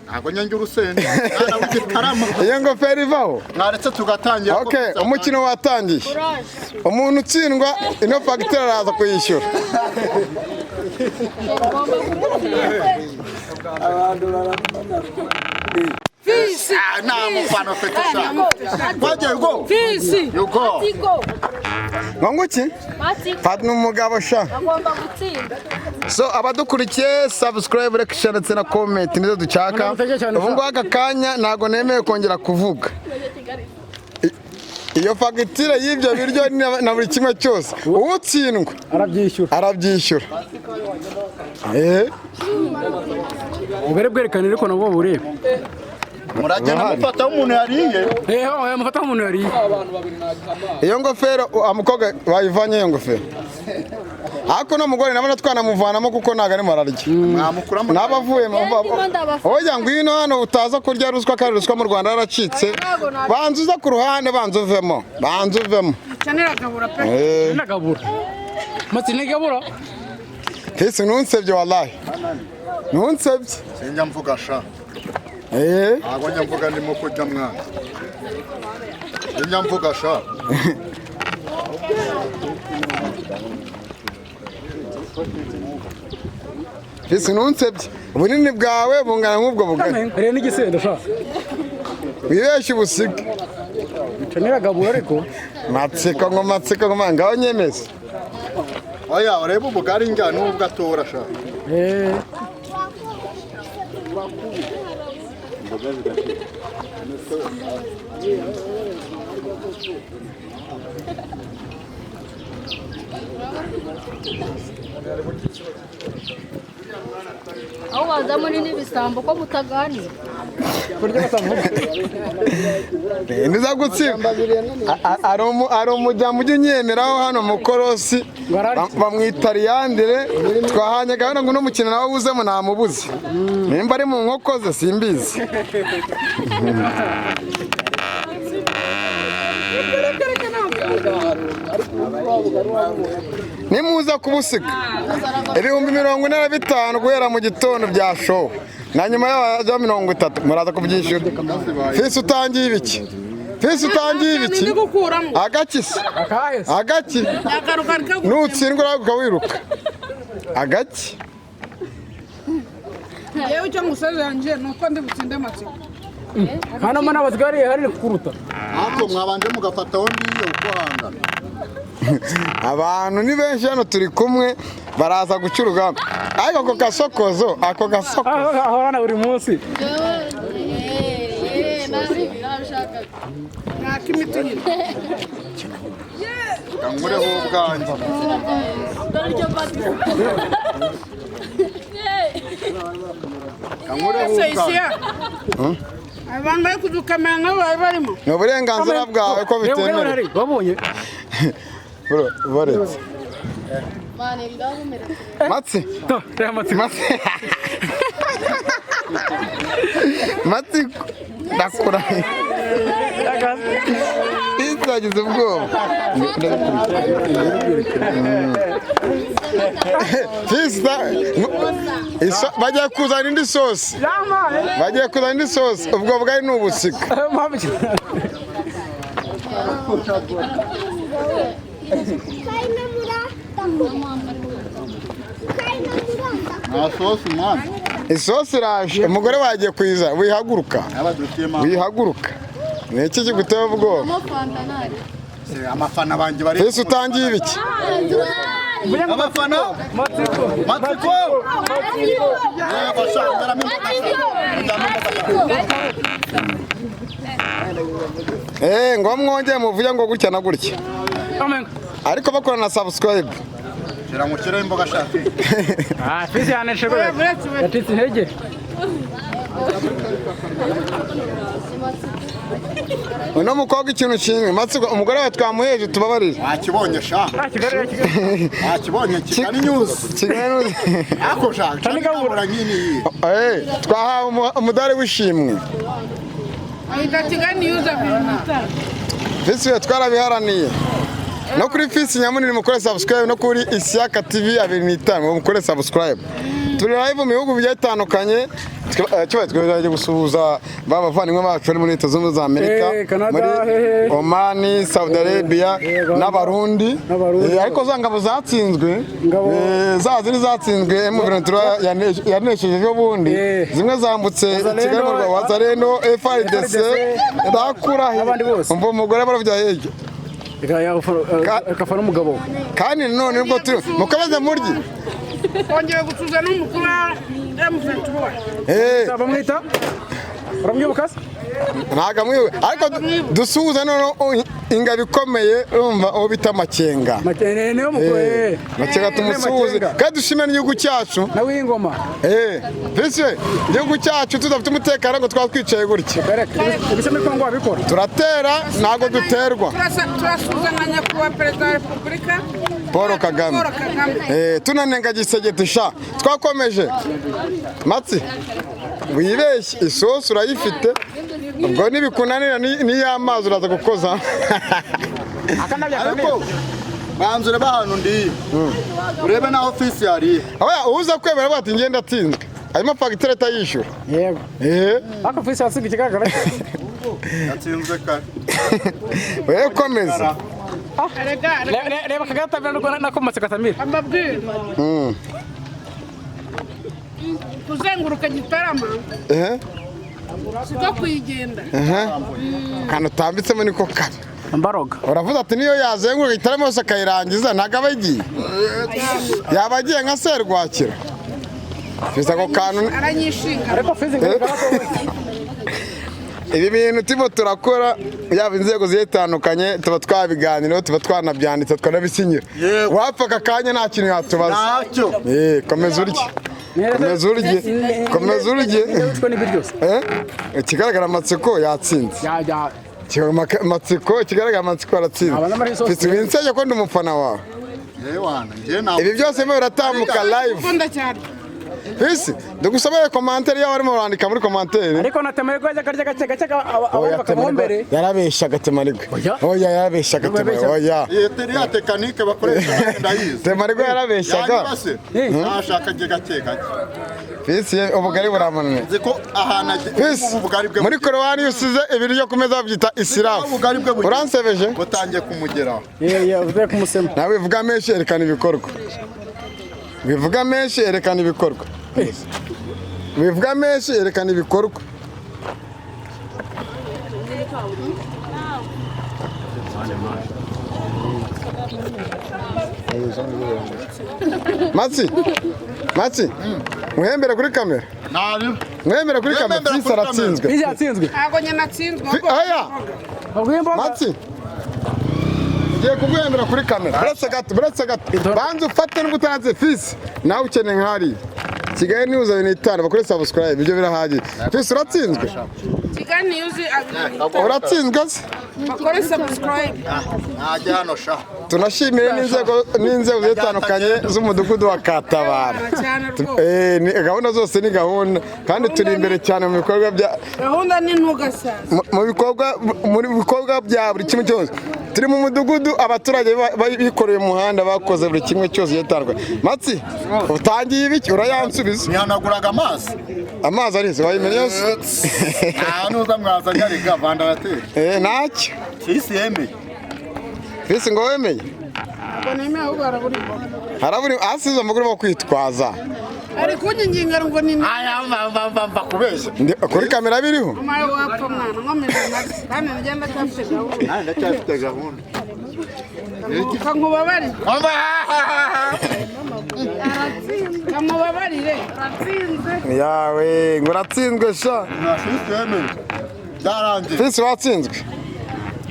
Ntabwo nyange urusenda. Mwana w'igitarama. Iyo ngofero ivaho. Mwaretse tugatangira. Okay, umukino watangiye. Umuntu utsindwa ino fagitire araza kuyishyura. Ngomba kumutsinda. Fisi. Nta mufana ufite sha. Wagiye go. Fisi. You go. Matiko. Ngo nguki? Matiko. Fata umugabo sha. Agomba gutsinda. So abadukurikiye, subscribe, like, share ndetse na comment nizo dushaka. Ubu ngubu aka kanya ntabwo nemeye kongera kuvuga. Iyo fagitire y'ibyo biryo na buri kimwe cyose, utsindwa Arabyishyura. Arabyishyura. Ubugari bwerekana ariko nabwo burebe. Muragenda mufata umuntu yariye. Oya, mufata nk'umuntu yariye. Iyo ngofero mukobwa bayivanye iyo ngofero. Ariko no mugore nabona twanamuvanamo kuko ntabwo arimo ararya. Mwamukuramo. N'abavuye mu Ndimo ndabafana. oya, ngwino hano utaza kurya ruswa, kandi ruswa mu Rwanda yaracitse. Banza uza ku ruhande, banza uvemo, banza uvemo. Canira gabura pe. Nagabura. Matsi nigabura. Fisi, ntunsebye wallahi, ntunsebye. Sinjya mvuga sha. Ntabwo njya mvuga ndimo kurya mwana. Sinjya mvuga sha. Fisi, ntunsebye, ubunini bwawe bungana nk'ubwo bugari. Rero n'igisenda sha. Wibeshye ubusige. Canira gabura ariko. Matsiko ngo matsiko ngo ngaho nyemeze. Oya, urebe ubugari njya n'ubwo atora sha. Aho waza muri n'ibisambo ko mutaganira. Niza gutsinda. Hari umujyamo ujya unyemeraho hano mu korosi, bamwita Liyandire, twahanye gahunda ngo uno mukino nawe awuzemo, namubuze. Nimba ari mu nkoko ze simbizi. Nimuza kubusiga 45,000 guhera mu gitondo bya show na nyuma y'abaja 30 muraza kubyishyura. Fisi utangiye ibiki? Fisi utangiye ibiki? Ndi gukuramo. Agaki se? Agaki? Agaruka rikagutemba. Nutsindwa urahaguruka wiruka. Agaki? Yewe, icyo ngusezeranyije ni uko ndi butsinde amatsiko. Hano mana basigariye hari kuruta. Ariko mwabanje mugafataho n'iyo uko hangana. Abantu ni benshi hano turi kumwe, baraza guca urugamba, ariko ako gasokozo, ako gasokozo Ahorana buri munsi. Naka imiti nyine. Nkureho ubwanjye. Nkureho Ese ubwanjye. isiya abantu bari kudukamera nk'abo bari barimo. Ni uburenganzira bwawe ko bitemewe. Wabonye? Bro, baretse. Matsi. To, reba amatsiko. Matsi. Matsiko. Ndakurahiye. Isagize ubwoba. Fista, bagiye kuzana indi sosi. Bagiye kuzana indi sosi. Ubwo bwari ni ubusika. Nta sosi mwana. Isosi iraje. Umugore wagiye kuyiza. Wihaguruka. Abadutiyemo. Wihaguruka. Ni iki kiguteye ubwoba? Abafana banjye bari. Fisi utangiye ibiki? Abafana. Matsiko. Matsiko. Yego, sha, ndaramo imboga. Ngo mwongeye muvuge ngo gutya na gutya. Amen. Ariko bakora na subscribe. Shira ngushyireho imboga sha. Ah, fisi yaneshe rwose. Uretse we. Yacitse intege. Uno mukobwa ikintu kimwe. Matsiko, umugore wawe twamuheje, tubabarire. Wakibonye sha. Ah, Kigali, Kigali. Wakibonye Kigali News. Kigali News. Ako sha. Cyangwa nyini iyi. Twahawe umudari w'ishimwe. Ahita Kigali News abiri. Fisi we twarabiharaniye. No kuri Fisi Nyamunini mukore subscribe, no kuri Isiaka TV 25 mukore subscribe. Turi live mu bihugu bigiye bitandukanye. Kibaye twagiye gusuhuza ba bavandimwe bacu bari muri Leta Zunze Ubumwe za Amerika, Canada, muri hehe. Omani, Saudi Arabia n'Abarundi. N'Abarundi. Ariko za ngabo zatsinzwe, za zindi zatsinzwe M23 yanesheje ejo bundi, zimwe zambutse Wazalendo, Kigali mu Rwanda, Wazalendo, FARDC, ndakurahiye. N'abandi bose. Umva umugore barabya hirya. Reka n'umugabo. Kandi none nubwo turi mukomeze murye. Kongera gutuza n'umukuru wa M23. Bamwita? Uramwibuka se? Ntabwo amwibuka, ariko dusuhuze noneho ingabo ikomeye, urumva uwo bita Makenga. Niwe mukuru. Makenga tumusuhuze Makenga. kandi dushime n'igihugu cyacu. Nawe w'ingoma. Mbese igihugu cyacu tudafite umutekano ngo twaba twicaye gutya. Ibise muri Kongo wabikora. Turatera ntabwo duterwa. Turasuhuza nka nyakubahwa perezida wa repubulika Paul Kagame. Paul Kagame. Tunanenga gisegeti sha twakomeje. Matsi, wibeshye, isosi urayifite, ubwo nibikunanira n'iy'amazi uraza gukoza. Ariko banza urebe ahantu ndiye. Urebe n'aho fisi yariye. Oya, uza kwemera avuga ati ngenda atsinzwe, harimo fagitire atayishyura. Yego. Ariko fisi yatsinzwe ikigaragara. Yatsinzwe kare. Wewe komeza. Erega Reba kagatamira nako matsiko atamira. Amabwire. Kuzenguruka Gitarama siko kuyigenda. Akantu utambitsemo niko kabi. Mbaroga. Uravuze ati niyo yazenguruka Gitarama yose akayirangiza ntabwo aba agiye. Yaba agiye nka Serwakira. Fisi ako kantu. Aranyishinga. Ariko fisi Ibi bintu turimo turakora, yaba inzego zigiye zitandukanye, tuba twabiganiraho, tuba twanabyanditse, twanabisinyira. Wapfa aka kanya nta kintu yatubaza. Ntacyo. Komeza urye. Komeza urye. Komeza urye. Ikigaragara amatsiko yatsinze. Amatsiko, ikigaragara amatsiko aratsinze. Mfite ibinsege ko ndi umufana wawe. Yewana, njye ntabwo. Ibi byose birimo biratambuka live. Ukunda cyane. Fisi, ndagusaba commentaire yawe arimo urandika muri commentaire. Ariko na Temarigwe yajyaga arya gake gake Oya, abandi bakabaho mbere. Yarabeshyaga Temarigwe. Oya. Oya, yarabeshyaga Temarigwe. Oya. Iyi teriya tekanike bakoresha ndayizi. Temarigwe yarabeshyaga. Yanyuma se nashaka njye gake gake. Fisi ubugari buramunaniye. Nzi ko ahantu Fisi, ubugari bwe muri korowani iyo usize ibiryo ku meza babyita isirafu. Ubugari bwe bugeze. Uransebeje? Butangiye kumugeraho. Ye uvuye kumusema. Nawe wivuga menshi erekana ibikorwa. Wivuga menshi erekana ibikorwa. Wivuga menshi erekana ibikorwa. Matsi, Matsi, muhembere kuri kamera. Nabi. Muhembere kuri kamera. Muhembere Fisi kuri kamera. aratsinzwe. Fisi yatsinzwe. Ntabwo nyine natsinzwe. Aya, Baguhe imboga. Matsi. Ngiye kuguhembera kuri kamera. Buretse gato, buretse gato. Banza ufate n'ubwo utaranze Fisi. Nawe ukeneye nk'hariya. Kigali News 25 bakore subscribe, ibyo birahagije. Fisi uratsinzwe? Kigali News Uratsinzwe se? Bakore subscribe. Najya hano sha. Tunashimire n'inzego zitandukanye z'umudugudu wa Katabara. Cyane rwose. Gahunda zose ni gahunda kandi turi imbere cyane mu bikorwa bya Gahunda ni ntugasaze. mu bikorwa muri bikorwa bya buri kimwe cyose. Turi mu mudugudu abaturage bikoreye umuhanda bakoze buri kimwe cyose gitandukanye. Matsi, utangiye ibiki urayansubiza. Nihanaguraga amazi. Amazi arize wayimenya yose. Nta nuza mwazanye arega vandarateri. Ntacyo. Fisi yemeye. Fisi ngo wemeye. Ntabwo nemeye ahubwo harabura imboga. Harabura asize amaguru bo kwitwaza. Ari kunyiginga ngo ni Aya mva kubeshya. Kuri kamera biriho. Umara wapfa mwana nkomeze nabi kandi ngenda ndacyafite gahunda. Nanjye ndacyafite gahunda. Kankubabarire. Kamubabarire. Yawe ngo uratsinzwe sha. Fisi yemeye. Byarangiye. Fisi watsinzwe.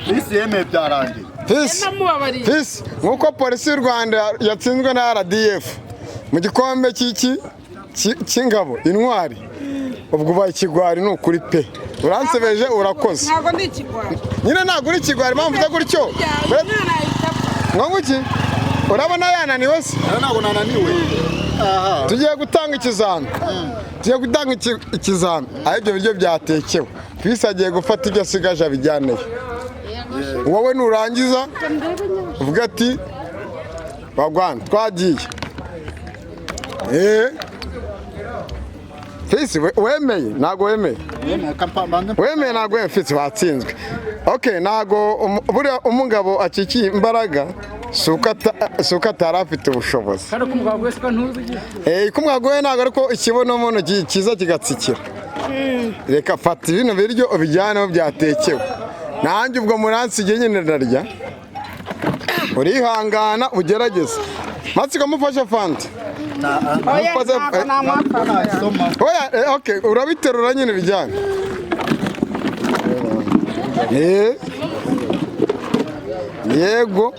Fisi yemeye byarangiye. Fisi. Namubabariye. Fisi nk'uko polisi y'u Rwanda yatsinzwe na RDF mu gikombe cy'iki cy'ingabo intwari ubwo ubaye ikigwari ni ukuri pe uransebeje urakoze. Ntabwo ndi ikigwari. Nyine ntabwo uri ikigwari impamvu uvuze gutyo. Umwana ahita apfa. Ngo nguki urabona yananiwe se? Ntabwo nananiwe. Tugiye gutanga ikizami. Tugiye gutanga ikizami aho ibyo biryo byatekewe. Fisi agiye gufata ibyo asigaje abijyaneyo. Wowe nurangiza uvuga ati bagwana twagiye. Fisi wemeye ntabwo wemeye. Wemeye ntabwo wemeye Fisi watsinzwe. Okay, ntabwo buriya umugabo akikiye imbaraga si uko atari afite ubushobozi. Kandi ko umugabo wese ko ntuzi. Ko umugabo we ntabwo ariko ikibonobono kiza kigatsikira. Reka fata bino biryo ubijyane aho byatekewe. Nanjye ubwo muransigiye nyine ndarya. Urihangana ugerageze. Matsiko mufashe fanta. Oya ntabwo namuha. Oya, okay, urabiterura nyine bijyane. Yego,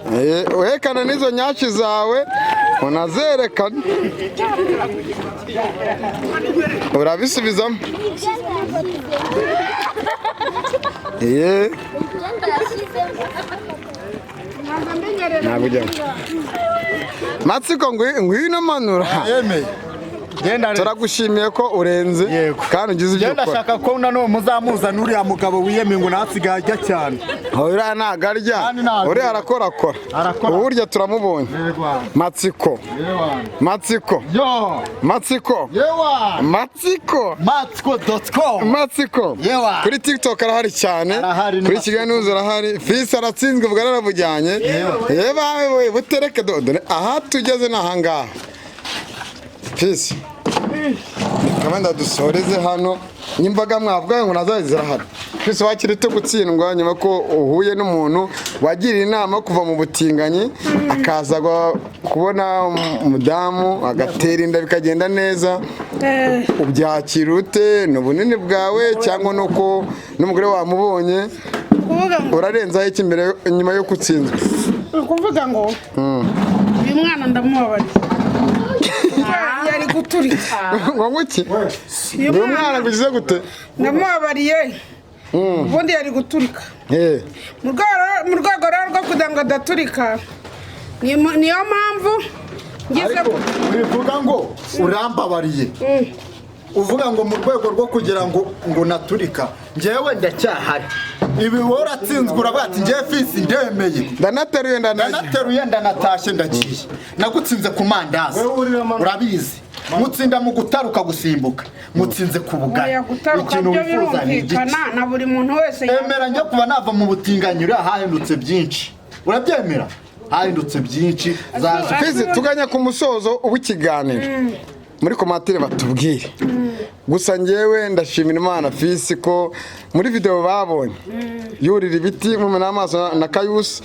werekana n'izo nyashi zawe unazerekana. Urabisubizamo. Ntabwo ujyamo. Matsiko ngwino manura. Yemeye. Turagushimiye ko urenze kandi ugize ibyo ukora. Ndashaka ko nanone muzamuzana uriya mugabo wiyemeye ngo nasigaye ajya cyane. Uriya ntabwo arya, uriya arakorakora. Uburyo turamubonye. Matsiko. Matsiko. Matsiko. Matsiko. Matsiko.com. Matsiko. Kuri TikTok arahari cyane. Kuri Kigali News arahari. Fisi aratsinzwe ubwo arabujyanye. Yewe butereke dore aha tugeze ni aha ngaha. Fisi. Kamanda dusoreze hano nimbaga mwavuga ngo nazazi zirahari. Fisi wakiri te gutsindwa nyuma ko uhuye n'umuntu wagiriye inama kuva mu butinganyi akaza kubona umudamu agatera inda bikagenda neza. Ubyakira ute? Ni ubunini bwawe cyangwa nuko n'umugore wamubonye? Urarenzaho iki mbere nyuma yo gutsinzwa? Ukuvuga ngo uyu mwana ndamubabariye. Yari guturika. Ngo nguki? Uyu mwana ngugize gute? Ndamubabariye. Ubundi yari guturika. Mu rwego rero rwo kugira ngo adaturika, niyo mpamvu Ngize Ariko wivuga ngo urambabariye, uvuga ngo mu rwego rwo kugira ngo naturika, njyewe ndacyahari. Ibi wowe uratsinzwe, uravuga ati njyewe Fisi ndemeye, ndanateruye, ndanagiye. Ndanateruye, ndanatashye, ndagiye. Nagutsinze ku mandazi urabizi, mutsinda mu gutaruka, gusimbuka, mutsinze ku bugari. Oya, gutaruka Ikintu byo wifuza ni igiki? birumvikana na buri muntu wese. Emera njye kuva nava mu butinganyi uriya hahindutse byinshi, urabyemera? Hahindutse byinshi za Fisi, tuganya ku musozo w'ikiganiro, muri commentaire batubwire. Gusa njyewe ndashimira Imana Fisi ko muri video babonye yurira ibiti mumena amaso na Kayusi,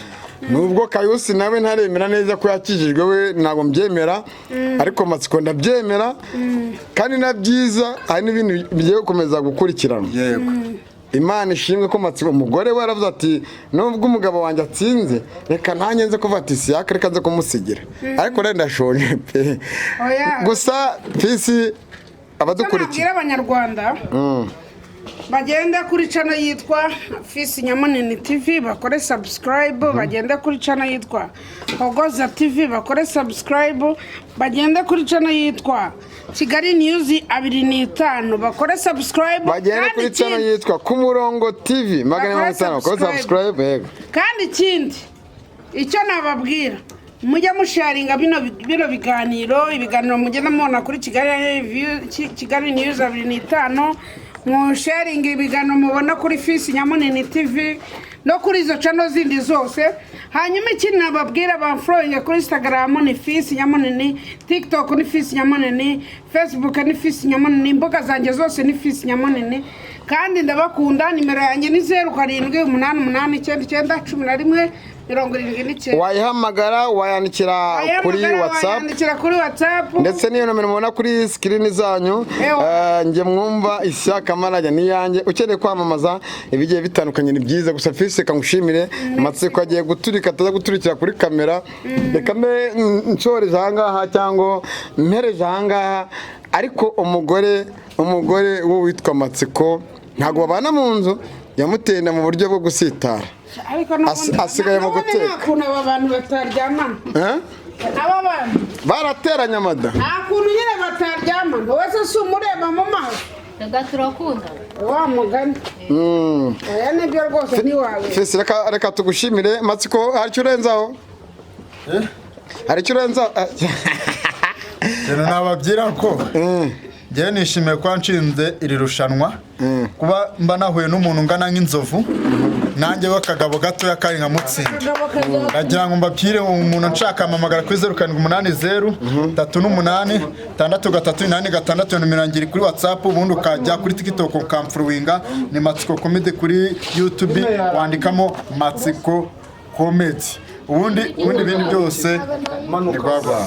nubwo Kayusi nawe ntaremera neza ko yakijijwe, we ntabwo mbyemera, ariko Matsiko ndabyemera. Kandi na byiza, hari n'ibindi bigiye gukomeza gukurikirana. Yego. Imana ishimwe ko Matsiko umugore we aravuze ati nubwo umugabo wanjye atsinze, reka ntange nze kuva ati siyaka, reka nze kumusigira, ariko rero ndashonje pe. Oya. Gusa Fisi, abadukurikiye, Nabwira Abanyarwanda bagende kuri channel yitwa Fisi Nyamunini TV bakore subscribe, bagende kuri channel yitwa Hogoza TV bakore subscribe, bagende kuri channel yitwa Kigali News 25 bakore subscribe. Bagende Kandi kuri channel yitwa Ku Murongo TV 450 bakore Bakore. subscribe, yego. Kandi ikindi icyo nababwira, mujye musharinga bino biganiro, ibiganiro mugenda mubona kuri Kigali Review- Kigali News 25, musharinga ibiganiro mubona kuri Fisi Nyamunini TV no kuri izo channel zindi zose. Hanyuma ikindi nababwira, bamfollowinga kuri Instagram ni Fisi Nyamunini, TikTok ni Fisi Nyamunini, Facebook ni Fisi Nyamunini, imbuga zanjye zose ni Fisi Nyamunini. Kandi ndabakunda. Nimero yanjye ni 0788991179. Wayihamagara, wayandikira kuri Wayihamagara, WhatsApp. Wayandikira kuri WhatsApp. Ndetse n'iyo nomero mubona kuri screen zanyu. Ewa. Njye mwumva Ishyaka Marajya niyanjye, ukeneye kwamamaza ibigiye bitandukanye ni byiza. Gusa Fisi, reka ngushimire. Amatsiko agiye guturika, ataza guturikira kuri kamera. Reka mbe nshoreje ahangaha cyangwa mpereje ahangaha. Ariko umugore w'uwitwa Matsiko ntabwo babana mu nzu, yamutenda mu buryo bwo gusitara. Ariko n'ubundi Asigaye mu n'ubundi guteka. nta kuntu aba bantu bataryamana. Eh? Aba bantu Barateranye amada. nta kuntu nyine bataryamana, wese si umureba mu maso. Reka turakunda. Wa mugani, oya, nibyo rwose, ntiwawe. Fisi, reka tugushimire. Matsiko, hari icyo urenzaho? Hari icyo urenzaho? Ikintu nababwira ko njyewe nishimiye kuba nshinze iri rushanwa, kuba mba nahuye n'umuntu ungana nk'inzovu, nanjye w'akagabo gatoya kandi nkamutsinda. Ndagira ngo mbabwire, umuntu nshaka ampamagara kuri 0780386386, nimero yanjye iri kuri WhatsApp. Ubundi ukajya kuri TikTok ukamfollowinga, ni Matsiko Comedy. Kuri YouTube wandikamo Matsiko Comedy. Ubundi ibindi byose ni rwagwa.